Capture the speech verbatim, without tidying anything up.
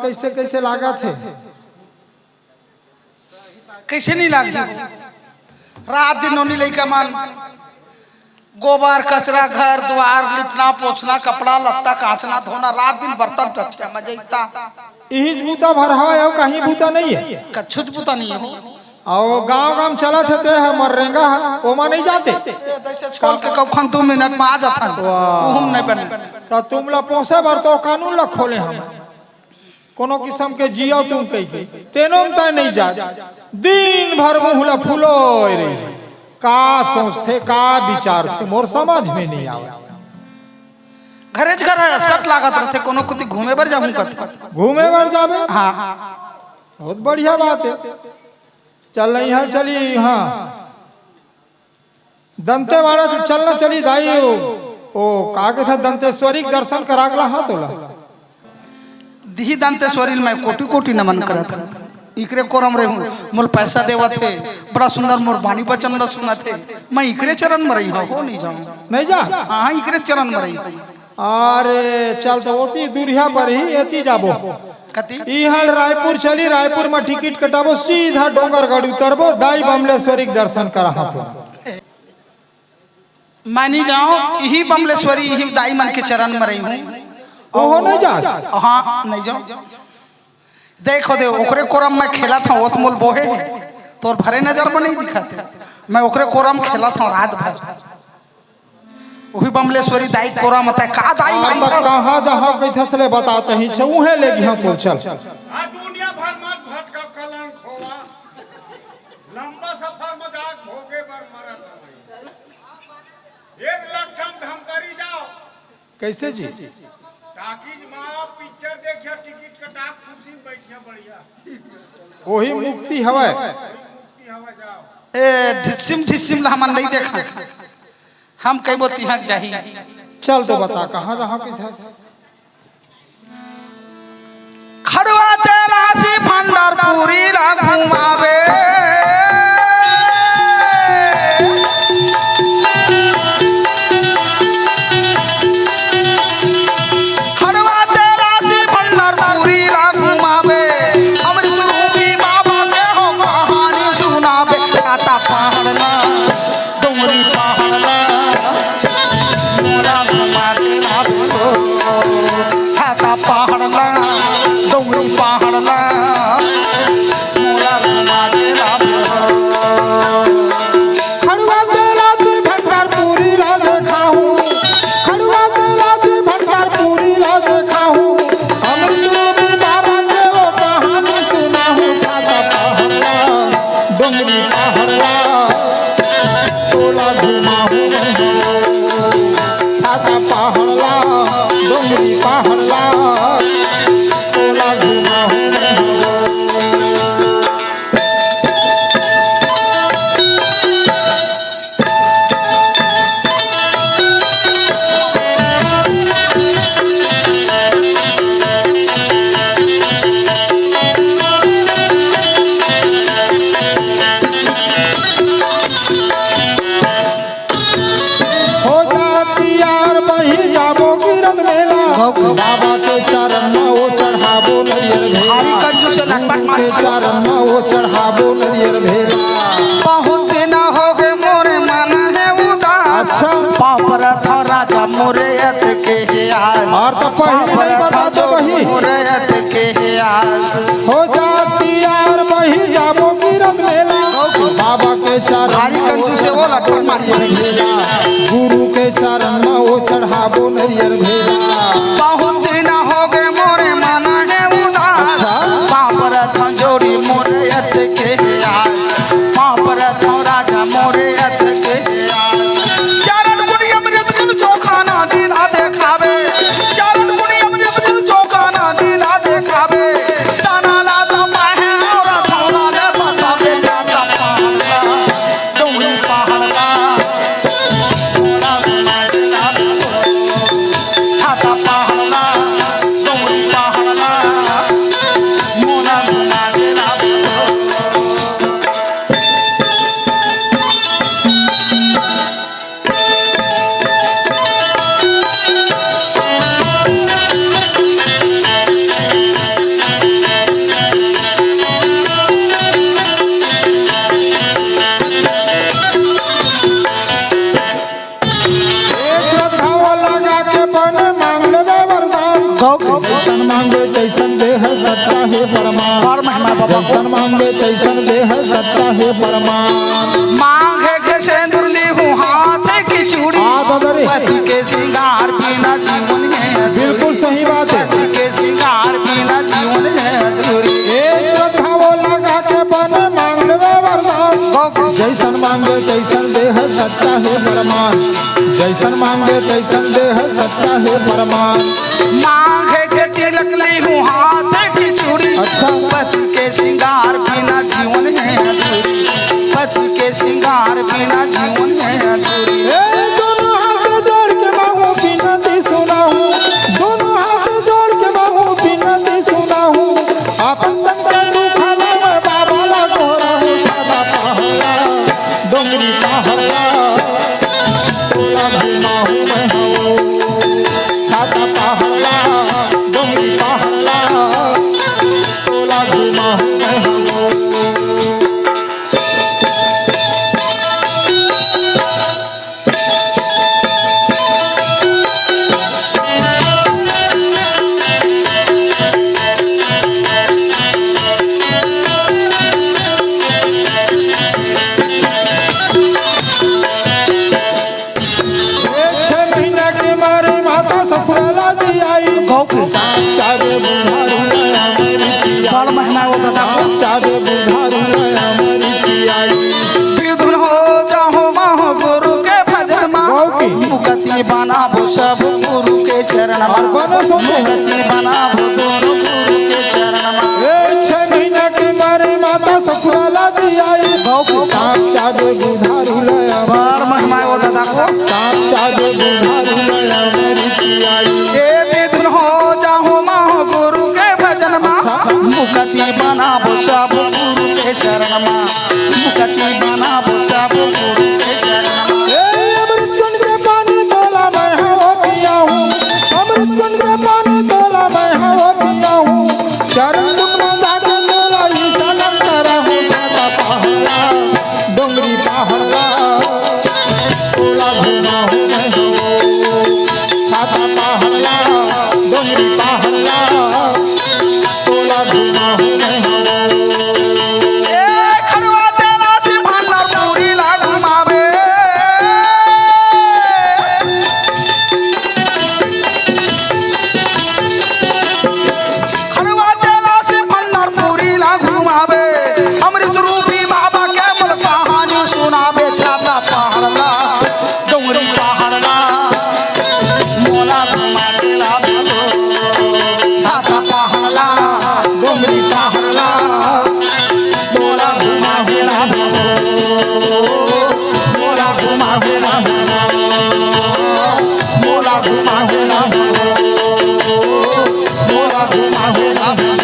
कइसे कइसे लागत हे? कइसे नइ लागही? रात दिन नोनी लइका मन गोबर, कचरा, घर, दुवार, लिपना, पोछना, कपड़ा, लत्ता, कांचना, धोना, रात दिन बर्तन टट्ठिया म जइता। इहीच बूता भर हवय, अउ कहीं बूता नइ हे। कछुच बूता नइ हे। अउ गांव गांव चलत हे, ते ह मर्रेंगा ह, ओमा नइ जाते। ए, जइसे खोल के कखन दू मिनट म आ जाथन। वाह। उहू म नइ बने। त तुमला पोसे बर तो कानून ल खोले हन। कोनो किसम के जियव तुम कहिके, तेनो म तैं नइ जा। दिन भर मुंह ल फुलोय रही। का सोचथे, का विचारथे, मोर समझ में नइ आवय। घरेच घर हे, असकट लागत रहिथे, कोनो कोती घूमे बर जाहूं कथे। घूमे बर जाबे? हां। बहुत बढ़िया बात हे। चल, इहां चली, हां। दंतेवाड़ा चलना चली दाई, ओ, ओ, का कथे, दंतेश्वरी के दर्शन करा के लाहूं तोला। दिही दंतेश्वरी ल मैं कोटि कोटि नमन करत हंव। इकरे कोरा म रहूं, मोला पैसा देवत हे, बड़ा सुंदर मोर बानी बचन ल सुनत हे। मैं इकरे चरण म रहिहूं, हो नइ जांव। नइ जा? हां, इकरे चरण म रहिहूं। अरे चल, त ओती दूरिहा परही, एती जाबो। कती? इहां ले रायपुर चली, रायपुर म टिकट कटाबो, सीधा डोंगरगढ़ उतरबो, दाई बमलेश्वरी के दर्शन कराहूं तोला। मैं नइ जांव, इही बमलेश्वरी, इही दाई मन के चरण म रहिहूं। ओहो नइ जास? हां, नइ जांव। देखो दे, ओकरे कोरा म मैं खेलत हंव, ओत मोला बोहे हे। तोर भरे नजर म नइ दिखत हे। मैं ओकरे कोरा म खेलत हंव रात भर। उही बमलेश्वरी दाई कोरा म तैं का दाई आ, मानथस? कहां जाहूं कहिथस ले बता तहीं, उहें ले गिहूं तोला, चल। आ दुनिया भर मत भटका, कलंक होवा। लंबा सफर म जाके भोगे बर मरत हवं। एक लाख ठन धमतरी जाव। कइसे जी? टाकीज म पिक्चर देखिया, टिकट कटा के कुर्सी म बइठिया बढ़िया। ओही मुक्ति हवय। ओही मुक्ति हवय, जाव। ए, ढिसिम ढिसिम ल हमन नइ देखन। हम कहिबो तिहां के जाही। चल तो बता, कहां जाहूं कहिथस? खड़वा तेरा सी पंढरपुरी ला घुमाबे। खड़वा तेरा सी पंढरपुरी ला घुमाबे। अमृत रूपी बाबा के हो कहानी सुनाबे। छाता पहाड़ ला, डोंगरी पहाड़ ला, मोला घुमा के लाबो। छाता पहाड़ ला, डोंगरी पहाड़ ला, मोला घुमा के लाबो। खड़वा तेरा सी पंढरपुरी ला देखाहूं, खड़वा तेरा सी पंढरपुरी ला देखाहूं। अमृत रूपी बाबा के वो कहानी सुनाहूं। छाता पहाड़ ला, डोंगरी पहाड़ ला, तोला घुमाहूं मैं। छाता पहाड़ ला, डोंगरी पहाड़ ला, तोला घुमाहूं मैं। हो जा तियार बही जाबो गिरत मेला। बाबा के चरण म ओ चढ़ाबो नरियर भेला। भारी कंजूस हे, लटपट गुरु के मार। चरण म ओ चढ़ाबो नरियर भेला। बहुत दिन हो गए मोरे मन हे उदास। अच्छा। पाँव परत हंव राजा मोरे अटके हे आस। अउ त पहिली नइ बता दे बही। मोरे अटके हे आस। हो जा तियार बही जाबो गिरत मेला। बाबा के चरण भारी कंजूस हे, ओ लटपट मार। गुरु के चरण म ओ चढ़ाबो नरियर भेला। बहुत दिन हो गए मोरे मन हे उदास। अच्छा। पाँव परत हंव जोड़ी मोरे अटके हे आस। पाँव परत हंव राजा मोरे अटके हे आस। चरण कुनिया म अमृत गुण चोखा ना दिला देखाबे। चरण कुनिया म अमृत गुण चोखा ना दिला देखाबे। ताना ला त पाहे अउ थौला ले बताबे। छाता पहाड़ ला, डोंगरी पहाड़ ला, मोला घुमा के लाबो। छाता परमान। और महिमा बाबा। जैसन मांगे तैसन देहय सच्चा हे परमान। मांगे के सेंदुर लीहूं हाथ की चूड़ी। आ दादा रे। पति के श्रृंगार बिना जीवन हे अधूरी। बिल्कुल सही बात है। पति के श्रृंगार बिना जीवन हे अधूरी। ए श्रद्धा वो लगा के बने मांग लेवे वरदान। गो, गो। जैसन मांगे तैसन देहय सच्चा हे परमान। जैसन मांगे तैसन देहय सच्चा हे परमान। मांगे के तिलक लीहूं हाथ की चूड़ी। अच्छा। पति के श्रृंगार बिना जीवन हे अधूरी। पति के श्रृंगार बिना जीवन हे अधूरी। ए, दोनों हाथ जोड़ के मांगू बिनती सुनाहूं। दोनों हाथ जोड़ के मांगू बिनती सुनाहूं। अपन तन के दुख ला मैं बाबा ला गोहराहूं। सादा पहला डोंगरी पहाड़ला, टोला घुमाहूं मैं हो। छाता पहाड़ला, डोंगरी पहाड़ला, टोला घुमाहूं मैं हो। ए, छह महीना के मारे माता ससुराला जी आई। गौक। सात साल बुढ़ारू लाया मेरी पिया। बड़ महिमा हो दादा। सात साल बुढ़ारू लाया मेरी पिया। विधुन हो जाहूं महूं गुरु के भजन मा। गौक। मुक्ति बनाबो सब गुरु के चरण मा। और बनो सुन। मुक्ति बनाबो दोनों गुरु के चरण मा। ए, छह महीना के मारे माता ससुराला जी आई। गौक। सात साल बुढ़ारू लाया। बड़ महिमा हो दादा को। साक्षात बुधारू लया मेरी पियाई। ए विधुन हो जाहूं महूं गुरु के भजन मा। अच्छा। मुक्ति बनाबो सब गुरु के चरण मा। मुक्ति बनाबो सब गुरु के चरण मा। ए अमृत कुंड के पानी तोला मैं हवो पियाहूं। अमृत कुंड के पानी तोला मैं हवो पियाहूं। चरण कुंड में जाके तोला ईशान करहूं। छाता पहाड़ला, डोंगरी पहाड़ला, टोला घुमाहूं मैं हो। छाता पहाड़ला, डोंगरी पहाड़ला, टोला घुमाहूं मैं हो। ए खड़वा तेला से भंडारपुरी ला घुमावे। खड़वा तेला से भंडारपुरी ला घुमावे। अमृत रूपी बाबा के मोला कहानी सुनावे। छाता पहाड़ला, डोंगरी पहाड़ला, मोला घुमा के ला बाबू। छाता पहाड़ला, डोंगरी पहाड़ला, मोला घुमा के ला बाबू। मोला घुमा के ला बाबू। मोला घुमा के ला बाबू। मोला घुमा के ला बाबू।